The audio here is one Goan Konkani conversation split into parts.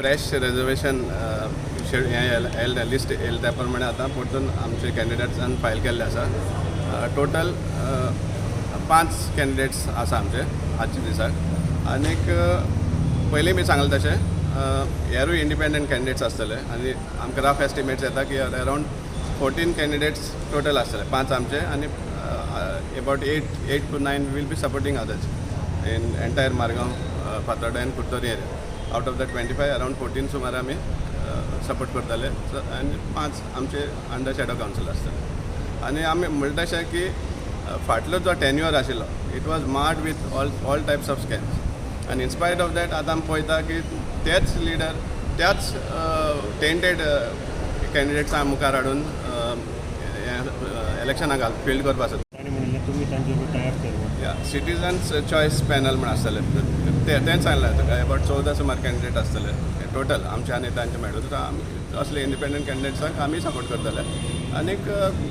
फ्रेश रेजर्वेशन हें लिस्ट येयलें, त्या प्रमाणे आतां परतून आमचे कॅन्डिडेट्सान फायल केल्ले आसा. टोटल पांच कॅन्डिडेट्स आसा आमचे आजच्या दिसाक. आनीक पयलीं बी सांगलें तशें, हेरूय इंडिपेंडंट कॅन्डिडेट्स आसतले आनी आमकां रफ एस्टिमेट्स येता की अरावंड 14 कॅन्डिडेट्स टोटल आसतले. पांच आमचे आनी about 8 to 9 will be supporting others in entire Margao, Fatorda and Curtorim area. Out of the 25, around 14 सुमार आमी सपोर्ट करतले आनी पांच आमचे अंडर शॅडो कावन्सील आसतले. आनी आमी म्हणटा तशें की फाटलो जो टेन्युअर आशिल्लो, it was marred with all types of scams आनी इनस्पायट ऑफ that आतां आमी पळयता की तेच लिडर, त्याच टेंटेड कॅन्डिडेट्सां मुखार हाडून इलेक्शनाक घाल फिल्ड करपा सोदता. ताणें म्हणिल्लें तुमी तांचे बरोबर टायअप केलो. या, सिटीजन्स चॉयस पॅनल म्हण आसतलें, ते तेंच सांगलें तुका, अबाउट 14 सुमार कॅन्डिडेट आसतले टोटल आमचे आनी तांचे मेळून. सो आमी असले इंडिपेंडंट कॅन्डिडेट्सांक आमी सपोर्ट करतले आनीक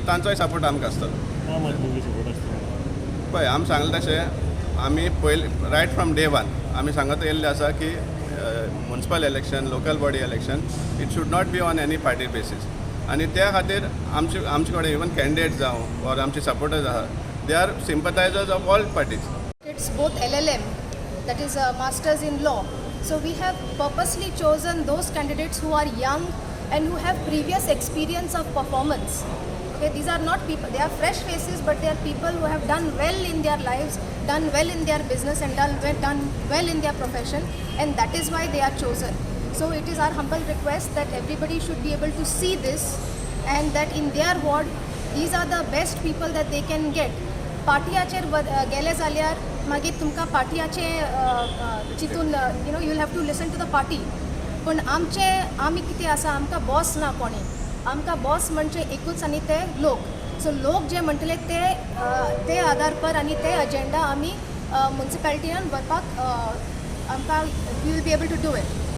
तांचोय सपोर्ट आमकां आसतलो. आम आदमी सपोर्ट आसतलो? पळय, आमी सांगलें तशें, आमी पयलीं रायट फ्रॉम डे वन आमी सांगत येयल्ले आसा की municipal election, local body election, it should not be on any party basis. आनी त्या खातीर आमचे कडेन इवन कॅन्डिडेट जावं ऑर आमचे सपोर्टर्स आहा, they are sympathizers of all parties. It's both LLM, that is a Masters in Law. So we have purposely chosen those candidates who are young and who have previous experience of performance. Okay, these are not people, they are fresh faces, but they are people who have done well in their lives, done well in their business, and done well in their profession, and that is why they are chosen. So it is our humble request that everybody should be able to see this and that in their ward, these are the best people that they can get. पार्टीयाचेर गेले जाल्यार मागीर तुमकां पार्टीयाचे चिंतून you have to listen to the party. पूण आमचे आमी कितें आसा, आमकां बॉस ना कोणी. आमकां बॉस म्हणजे एकूच आनी ते लोक. सो लोक जे म्हणटले ते ते आदार पर आनी ते अजेंडा आमी मुन्सिपालिटीन व्हरपाक आमकां we will be able to do it.